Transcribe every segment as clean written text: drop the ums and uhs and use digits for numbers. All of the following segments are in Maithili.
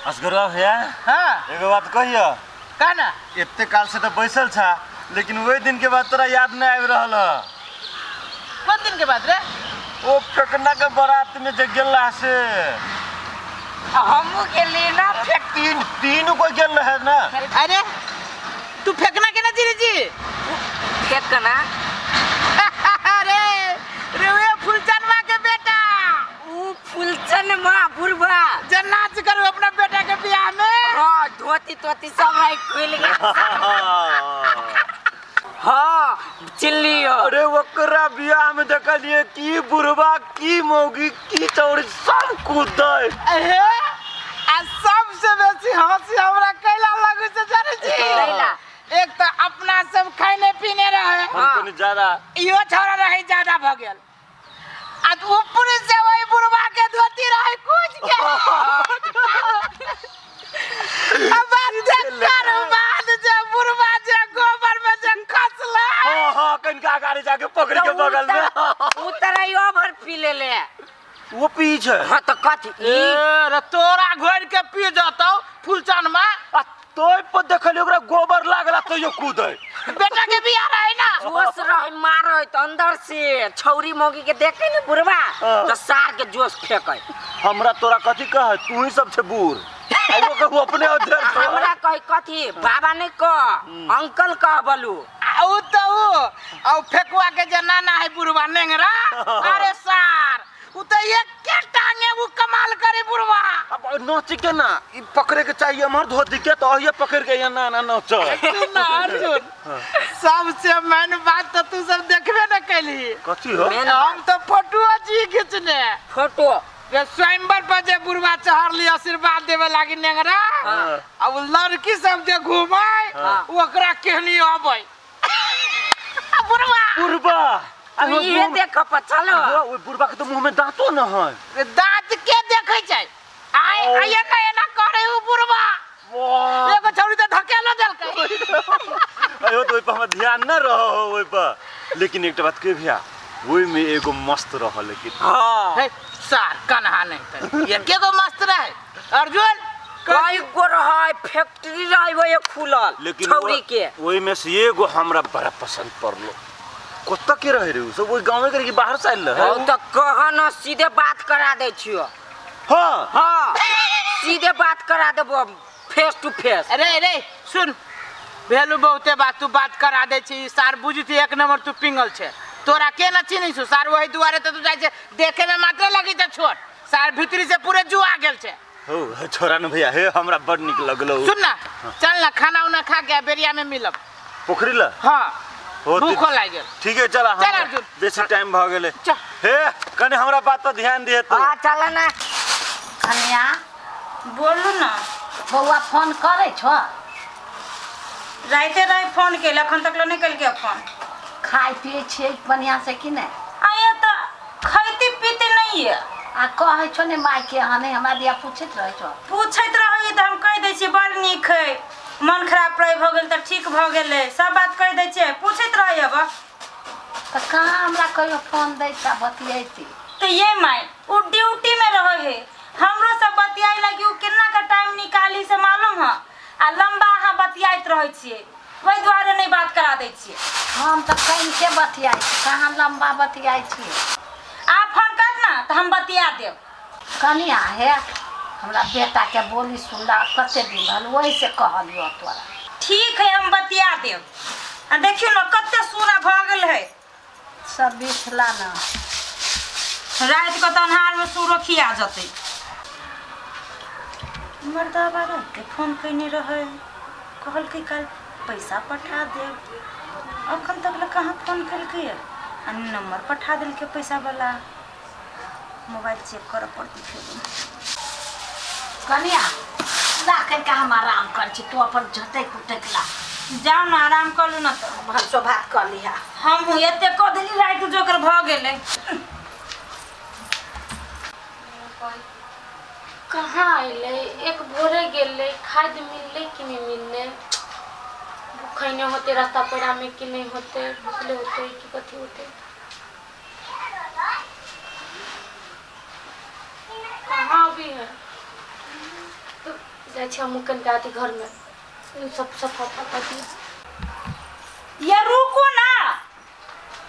असगरवा भैया। हाँ। एगो बात कहियो। का ना? एते काल से तो बैसल छा, लेकिन वही दिन के बाद तोरा याद नहीं आबि रहल ह। कोन दिन के बाद रे? ओ फेकना के बारात में जे गेल रहा से। हमहू गेली ना। तीन तीन कोई गेल रहे ना। अरे तू फेकना के ना जीरे जी? फेकना। अरे रे वे फुलचनवा के बेटा। ऊ फुलचनमा बुढ़वा। जे नाच करू अपना बेटा के बियाह में। हाँ, धोती तोती सब है खुल गया। हाँ, चिल्लियो। अरे ओकरा बियाह में देखलिए की बुढ़वा की मौगी की चौड़ी सब कूदे। अहे, आ सबसे बेसी हंसी हमरा कैला लगै छै जानै छी? कैला? एक तो अपना सब खाने पीने रहे। हम कनी ज्यादा। इहो छोरा रहे ज्यादा भ गेल। आ ऊपर से वही बुढ़वा के धोती रहे कूद के। अब देखकर बाद जे बुढ़वा जे गोबर में जे खसला। हाँ, हाँ, कनिका गाड़ी जाके पकड़ के बगल में। उतर आइयो भर पी ले ले। वो पी छै। हाँ तो कथी? ए रे तोरा घोर के पी जतौ फुलचनमा। आ तोय पर देखलियो ओकरा गोबर लागला तो यो कूदे। बेटा के बियाह रहे ना। जोश रहे मारे तो अंदर से छौरी मौगी के देखे ने बुढ़वा हाँ। तो सार के जोश फेंके। हमरा तोरा कथी कहे, तू ही सब छे बूढ़। आ वो कहू अपने उधर छौ। हमरा कहे कथी बाबा नहीं कह, अंकल कह बोलू। आ उ तो उ, आ उ फेकुआ के जे नाना है बुढ़वा नेंगरा। अरे सार उ तो एक के टांगे उ कमाल करे बुढ़वा। अब नोच के ना, ई पकड़े के चाहिए हमर धोती के, तो ये पकड़ के ये ना ना नोच। सुन ना अर्जुन, सबसे मेन बात तो तू सब देखबे न कैली। कथी हो? मेन हम तो फोटो जी खींचने। फोटो? जे स्वयंवर पर जे बुढ़वा चढ़ली आशीर्वाद देवे लागी नेंगरा। हाँ। अब लड़की सब जे घूमे, हाँ। ओकरा केहनी आबै। बुढ़वा। बुढ़वा। तू इहे देख पर चलो। ओइ बुढ़वा के तो मुंह में दांतो न है। दांत के देखै छै? आय, आय एना एना करे उ बुढ़वा। वाह। एगो छौरी तऽ धकेलो देलकै। अयो तो ओइ पर हमर ध्यान न रहो ओइ पर। लेकिन एकटा बात कहि भैया, ओइ में एगो मस्त रहल लेकिन। हाँ। हे, सार कन्हा नहीं त। एके गो मस्त रहे। अर्जुन, कई गो रहे, फैक्ट्री रहे वो एक खुलल, लेकिन छौरी के। ओइ में से एगो हमरा बड़ा पसंद पड़लो। कतऽ के रहे रे उ सब? ओइ गाँवे के रहे कि बाहर से आयल रहे? हौ तऽ कह न, सीधे बात करा दै छियो। हाँ। हाँ, सीधे बात करा देबो, फेस टू फेस। अरे रे सुन, भेलू बहुते बात, तू बात करा दै छी, सार बुझी एक नंबर तू पिंगल छे। तोरा के न चिन्है छौ सार, वही दुआरे तऽ तू जाइ छे देखे में मात्र लगी छै छोट, सार भीतरी से पूरे जुआ गेल छे। हौ छोरा न भैया, हे हमरा बड़ नीक लगलो। सुन ना, चल ना खाना उना खा के बेरिया में मिलब। पोखरी ल? हाँ। हो, भूखो लागि गेल। ठीक है, चल, चल अर्जुन। बेसी टाइम भ गेलै। चल। हे कनी हमरा बात पर ध्यान दिहे तू। हाँ, चल ना। कन्या। बोलू ना। बौआ फोन करै छौ? राइते राति फोन केल, अखन तक नहीं केलकै फोन। खाइ पियै छियै बढ़िआँ से कि नहि? आये तऽ खैते पीते नहीं है। आ कहै छौ ने माय के अहाँ नहि हमरा दिया पूछैत रहै छौ? पूछैत रहै तऽ हम कहि दै छियै बड़ नीक है, मन खराब रहे भऽ गेल तऽ ठीक भऽ गेलै, सब बात कहि दै छियै, पूछैत रहै अब। तऽ कहाँ हमरा कहियो फोन दै छ बतियैती? तऽ ये my oh duty में रहै है, हमरो सब बतियाइ लागी उ केना के टाइम निकाली से मालूम है, आ लंबा अहाँ बतियाइत रहै छियै, ओहि दुआरे नहि बात करा दै छियै। हम तऽ कनिके बतियाइ छी, कहाँ लंबा बतियाइ छियै। आप फोन कर ना तऽ हम बतिया देब। कनिया हे, हमरा बेटा के बोली सुनला कते दिन भेल, ओहि से कहलियौ तोरा। ठीक है, हम बतिया देब। आ देखियौ ने कते सूरा भऽ गेल है। सब बिछला ना। राति के तऽ अन्हार में सूरो खिया जतै। मर्दाबा राति के फोन कयने रहै, कहलकै काल्हि पैसा पठा देब, अखन तक ले कहाँ फोन केलकै आ नंबर पठा देलकै पैसा वाला। मोबाइल चेक करऽ पड़तै फेर। कनिया ला कनिका हम आराम करै छी, तू अपन झटकि उटकि ला। जाउ ने आराम कऽ लू ने तऽ। भात भात कऽ लिहा। हमहूँ एते कऽ देली राति जोकर भऽ गेलै। कहाँ अयलै? एक भोरे गेलै, खाद मिललै कि नहि मिललै? भूखैने होतै रास्ता पेड़ामे कि नहि होतै, भूखले होतै कि कथी होतै? कहाँ भी है तो जाइ छी हमहूँ कनिका अथी घरमे सब सफा उफा कऽ दिअ। ये रुकू ना,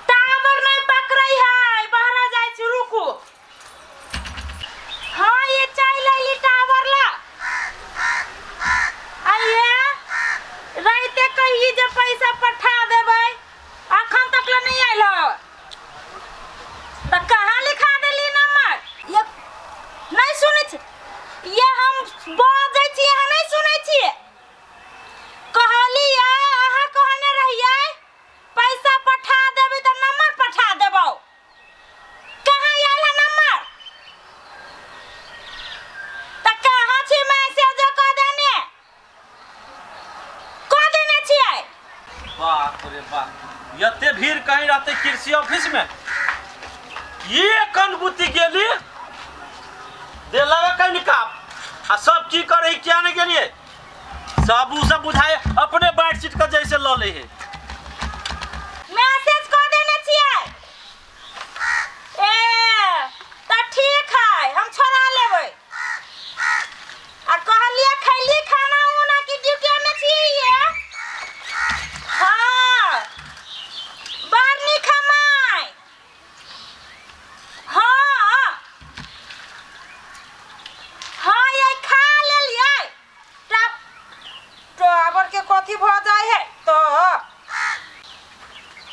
टावर नहीं पकड़ै है, बाहर जाइ छी, रुकू। हाँ ये चल अइली टावर ला। आइए राइते कही जे पैसा पठा देबै, अखन तक ले नहीं आयल हो। त कहाँ लिखा देली नंबर? ये नहीं सुनै छी, ये हम बजै छी अहाँ नहीं सुनै छियै। कहलियै अहाँ कहने रहियै पैसा पठा देबै तऽ नंबर पठा देबौ, कहाँ आयल है नंबर? तऽ कहाँ छी मैसेज कऽ देने, कऽ देने छियै। बाप रे बाप, एते भीड़ कहीं रहते कृषि ऑफिस में? ये कनगुती गेली देलक कनिका आ सब की करे किया नहीं गेलिए? सब उ सब बुझाए अपने बाँट चीट के जैसे ल ले है। मैसेज कऽ देने छियै। ए तऽ ठीक है, हम छोड़ा लेबै। आ कहलियै खैली खाना उना कि ड्यूटी में छियै ये? हाँ बड़ नीक कमाइ। हाँ हाँ ये खा लेलियै। टावर के कथी भऽ जाइ है तो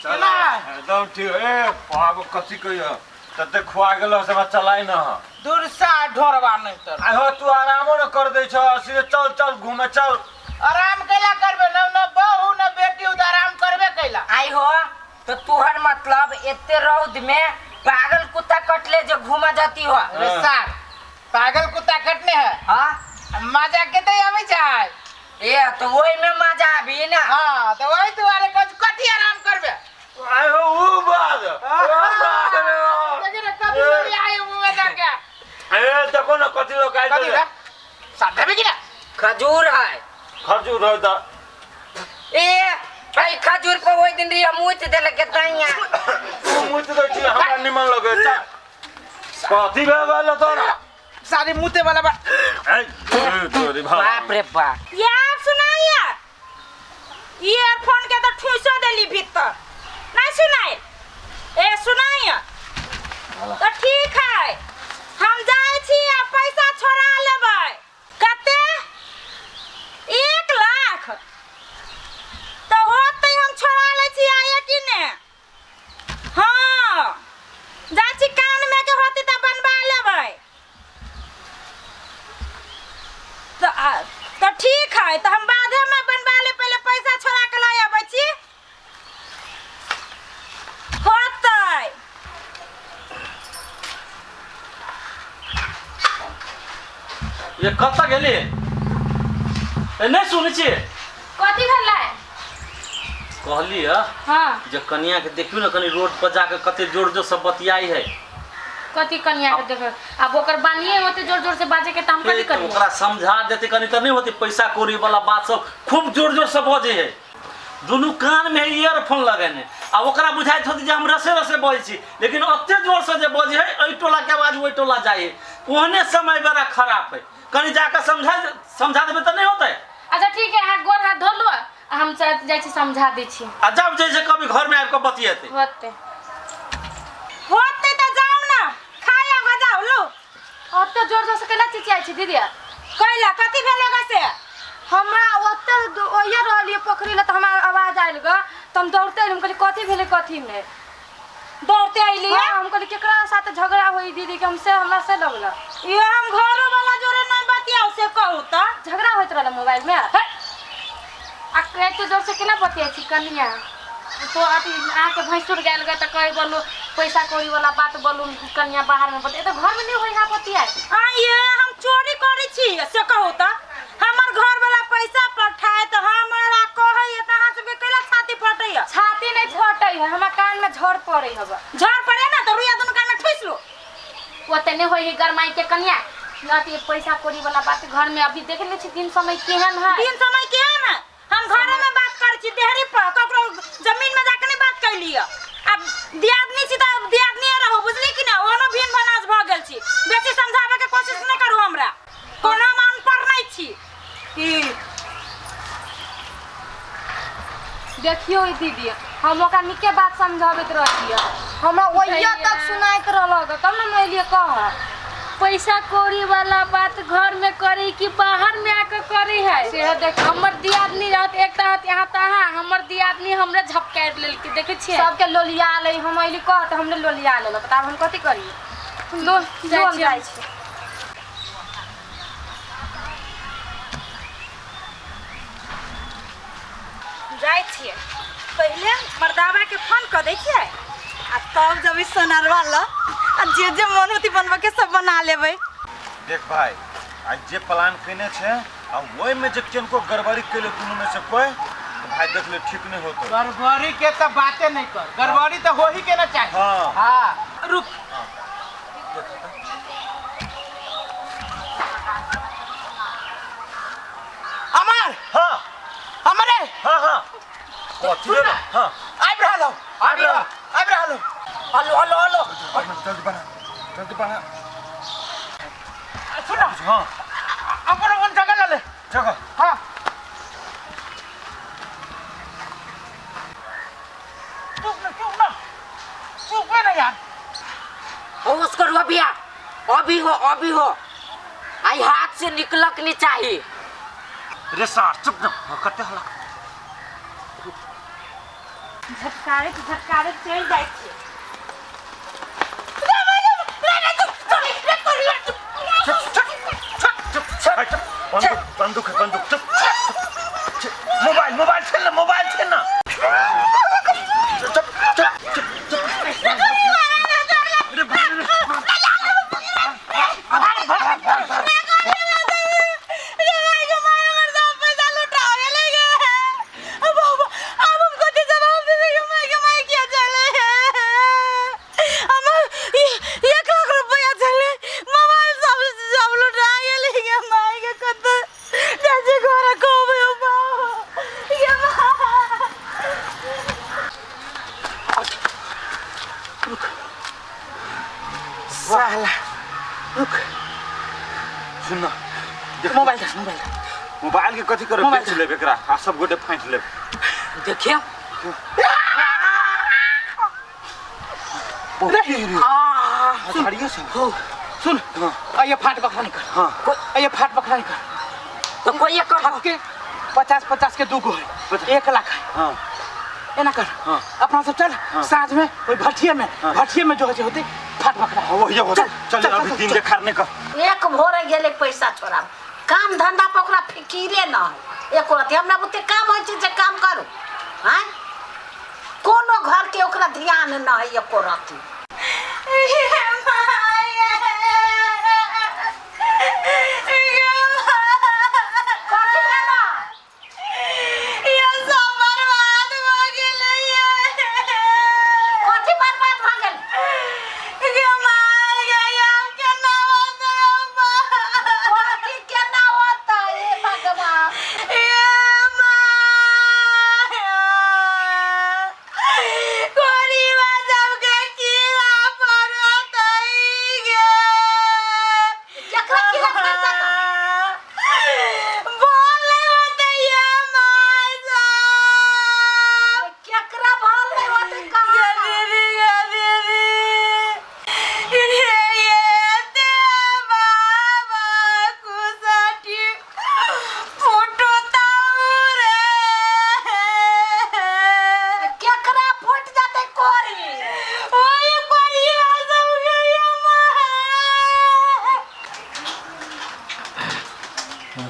चला एकदम ठीक। ए बाबू कथी कहियो, तते खुआ गेलो से हमरा चलाइ न। दूर सा ढोरबा नहीं तर। आइ हो तू आरामो न कर दै छ, सीधे चल चल घूमे चल। आराम कैला करबे? न न बहू न बेटी, उ त आराम करबे कैला। आई हो तो तुहर मतलब एते रौद में पागल कुत्ता कटले जो घूमा जाती हो। अरे सार पागल कुत्ता कटने है। हाँ मजा के तो आबै छै। ए तो वही में मजा आबी ना। हाँ तो वही दुआरे कथी आराम करबे? आइ हो उ बात। देखी ना कभी कभी आए मुंह में जाके। ए देखो न कथी लोग आइ कथी रे? साथ देबे कि ना? खजूर है। खजूर है त। ए भाई खजूर पर वही दिन रिया मुँह देले के तैया। तू मुँह दै छी हमरा निमन लगे। चल कथी भए गेल तोरा? सारी मुते वाला बा। ए तोरी बाप रे बाप। ये आप सुनाइए, ईयरफोन के तो ठूसो देली भीतर, नहीं सुनाए? ए सुनाइए तो ठीक है, हम जाइ छी आ पैसा छोड़ा लेबै। कते? 1 लाख तो होतै, हम छोड़ा लै छी आइए कि ने। हाँ जाइ छी कान में के होतै तऽ बनवा लेबै। तो ठीक है, तो हम बादे में बनवा ले, पहले पैसा छोड़ा के ला आबै छी। होतै। ये कतऽ गेली? ए नहीं सुनै छियै? कथी भेलै? कहली है हाँ जे कनिया के देखियो ना कनी रोड पर जाके कते जोर जोर से बतियाई है। कथी कनिया के देखो? अब ओकर बानिए होते जोर जोर से बाजे के त हम कथी करिए? ओकरा समझा देते कनी त नहीं होते, पैसा कौड़ी वाला बात सब खूब जोर जोर से बजे है। दुनू कान में ईयरफोन लगेने आ ओकरा बुझाइत होते जे हम रसे रसे बजै छी, लेकिन ओते जोर से जे बजे है एहि टोला के आवाज ओहि टोला जाइ है। ओहने समय बड़ा खराब है, कनी जाके समझा समझा देबै त नहीं होते। अच्छा ठीक है, अहाँ गोर हाथ धो लो, हम जाइ छी समझा दै छी। आ जब जैसे कभी घर में आबि के बतियेते होते होते त जाउ ना, खाया हो जाउ लो। ओते जोर जोर से केना चिचियाइ छी दीदी? कैला कथी भेल ग से? हमरा ओते ओहिए रहलियै पोखरी लग त हमरा आवाज आयल ग, त हम दौड़ते अयली। हम कहली कथी भेलै कथी नहि? दौड़ते अयली? हाँ, हम कहली केकरा साथ झगड़ा होई दीदी के, हमसे हमरा से लगल। ये हम घरो वाला जोरे नहीं बतियाउ से कहू त। झगड़ा होइत रहल मोबाइल में। आ एते जोर से केना बतियाइ छी कनिया? तो अथी अहाँके भैंसुर गेल ग त कहै बोलू पैसा कौड़ी वाला बात बोलू कनिया बाहर में बतिया, तऽ घर में नहीं होई हा बतियाइ। आ ये हम चोरी करै छी से कहू त? हमर घर वाला पैसा पठाए त हमरा कहै त अहाँ सबके कैला छाती फटैया? छाती नहीं फटै है, हमरा कान में झड़ पड़ै हब। झड़ पड़े ना त रुइया दुनू कान में ठुसि लो। ओते नहीं होई है गरमाई के कनिया, अथी पैसा कौड़ी वाला बात घर में अभी देख ले छी दिन समय केहन है। दिन समय केहन है? हम घरे में बात करै छी देहरी पर, ककरो जमीन में जाके नहीं बात कैलियै। अब दियादनी छी त दियादनी रहू, बुझली कि ना? ओहनो भिन भनाज भऽ गेल छी, बेसी समझाबे के कोशिश नहीं करू हमरा, कोनो हम अनपढ़ नहीं छी। ई देखियो ई दीदी, हम ओकरा नीके बात समझाबैत रहलियै, हमरा ओहिया तक सुनाइत रहलक, तब ने हम एलियै कह। पैसा कौड़ी वाला बात घर में करी कि बाहर में आके करी है से देख। हमर दियादनी रहत एकटा हत यहाँ तहाँ, हमर दियादनी हमरे झपकारि लेलकै, देखै छियै सबके लोलिया लै। हम अइली कह तऽ हमरे लोलिया लेलक, तऽ आब हम कथी करियै? लो जाइ छी। जाइ छियै पहिले मर्दाबा के फोन कऽ दै छियै आ तब जब सोनरवा ल आ जे जे मन होती बनबऽ के सब बना लेबै। देख भाई, आज जे प्लान केने छे आ ओहि में जे किनको गड़बड़ी केले दुनू में से कोई, तो भाई देख ले ठीक नहीं होतो। गड़बड़ी के तो बातें नहीं कर, गड़बड़ी तो हो ही के ना चाहिए। हाँ। हाँ रुक। हाँ। अमर। हाँ। अमरे। हाँ हाँ। कथी रे? हाँ। आबि रहल हौ, आबि रहल, आबि रहल हौ। हेलो हेलो हेलो, जल्दी बना, जल्दी बना। सुन ना। हाँ। अपन अपन जगह ले ले। जगह। हाँ। चुप ना, चुप ना, चुप ना यार। ओ उसको रुपया अभी हो, अभी हो, आई हाथ से निकलक नहीं चाहिए। रे सार चुप ना, कते हला। झटकारैत झटकारैत चलि जाइ छियै। बंदूक बंदूक बंदूक, चुप। मोबाइल मोबाइल छेल ना, मोबाइल छेल ना। चुप चुप चुप चुप। अरे भाई रे। साला रुक। सुन ना, मोबाइल दे, मोबाइल दे। मोबाइल के कथी करब? बेच लेब एकरा आ सब गोटे फाँटि लेब। देखियो सुन, आइए फाट बखरा निकल। हाँ। आइए फाट बखरा निकल। तो कोई एक कर के 50-50 के 2 गो है, 1 लाख है। हाँ। एना कर। हाँ। अपना सब चल। हाँ। साँझ में कोई भट्ठिए में। हाँ। भट्ठिए में जो है होते फाट बखरा। हाँ, वही होते। चल, चल चल, अभी चल, दिन चल। देखार नहीं कर। एक भोरे गेले पैसा छोड़ाब, काम धंधा पर ओकरा फिकिरे न है एको रति। हमरा बुते काम होइ छै जे काम करू, आँय कोनो घर के ओकरा ध्यान न है एको रति। कथी भेलो? कथी बर्बाद भऽ गेल? कथी केना होतै हे भगवान? केकरा कीड़ा पड़ि जेतै? केकरा भल नहि होतै कहाँ? केकरा फुटि जेतै कोरी?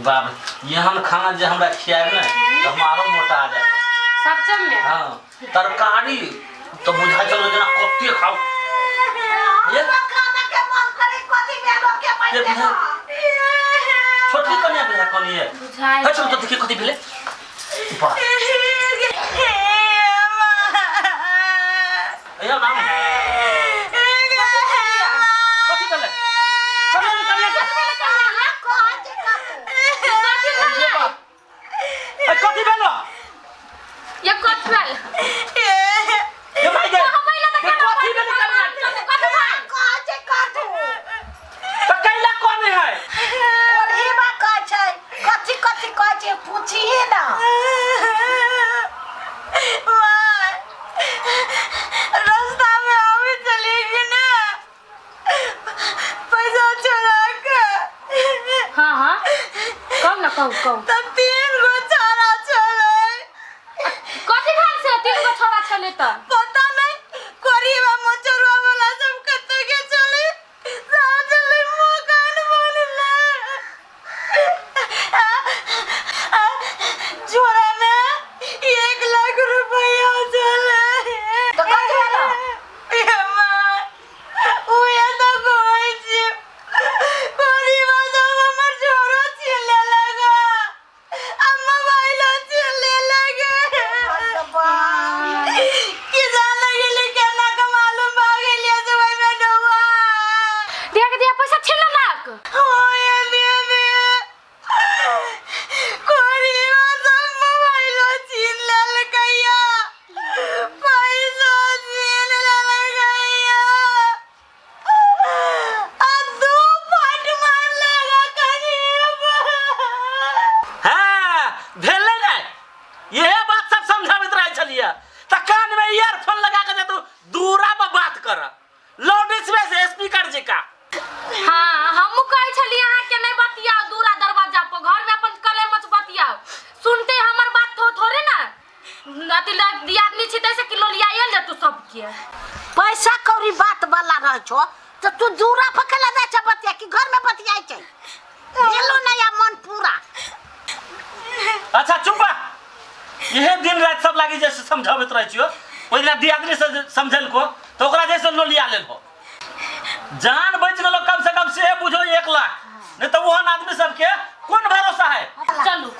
बाप, एहन खाना जे हमरा खियाब ने तऽ हम आरो मोटा जायब। सच में? हाँ, तरकारी तऽ बुझाइ छल जेना कते खाउ। हमरा खाना के मन करे कथी भेलो के ये मारि बुझा- छोटकी कनिया बुझा कनिये बुझाइ है, चल तो देखिए कथी भेलै। वाह, अइया राम, कथी भेलै? कथी भेलै कनिया के? कहाँ छै कतौ? ये बाप। ए, कथी भेलो? ये कथी भेल? ये भाई गे। हम अइला तऽ ये कथी भेलै कनिया के? कथी भेल? कहाँ छै कतौ? तऽ कैला कोने है? कोल्हीबा कहै छै, कथी कथी कहू कहू। तब तीन गो छौड़ा छलै। कथी भेल से तीन गो छौड़ा छलै तऽ? पता नहीं कोरीबा मोचरुआ वाला सब कतौ के चले सब चले मकान बनले। झोरा में 1 लाख रुपया चले। तऽ कथी भेलौ? ये माँ, उहे तो कहै छी, कोरीबा सब हमर झोरो छीन लेलक आ मोबाइलो छीन लेलक। की जाने गेली केना के मालूम भऽ गेलियै से ओहिमे डुबा। दिया के दिया पैसा छीन लेलक। ओए दीदी, कोरीबा सब मोबाइलो छीन लेलकैया, पैसो छीन लेलकैया आ दू फट मारलक करीब। हाँ, भेलै ने, इहे बात सब समझाबैत रहै छलियै तऽ कान में ईयरफोन लगा के जे तू दूरा पर बात कर लाउड से स्पीकर जेका। हाँ, हमहूँ कहै छलियै अहाँके नहि बतियाउ दूरा दरवाजा पर, घर में अपन कले मच बतियाउ। सुनते हमर बात थो थोड़े ना अथी दियादनी छी तैसे कि लोलियाए ले तू सबके। पैसा कौड़ी बात वाला रह छो तो तू दूरा पर केला जाइ छै बतिया कि घर में बतियाइ छै? भेलो नया मन पूरा। अच्छा चुप बा। इहे दिन राति सब लागी जैसे समझाबैत रहै छियो। ओहि दिना दियादनी से समझेलको तऽ ओकरा जैसे लोलिया लेलहो, जान बचि गेलो कम से कम से बुझो 1 लाख, नहीं तऽ ओहन आदमी सबके कोन भरोसा है। चलू।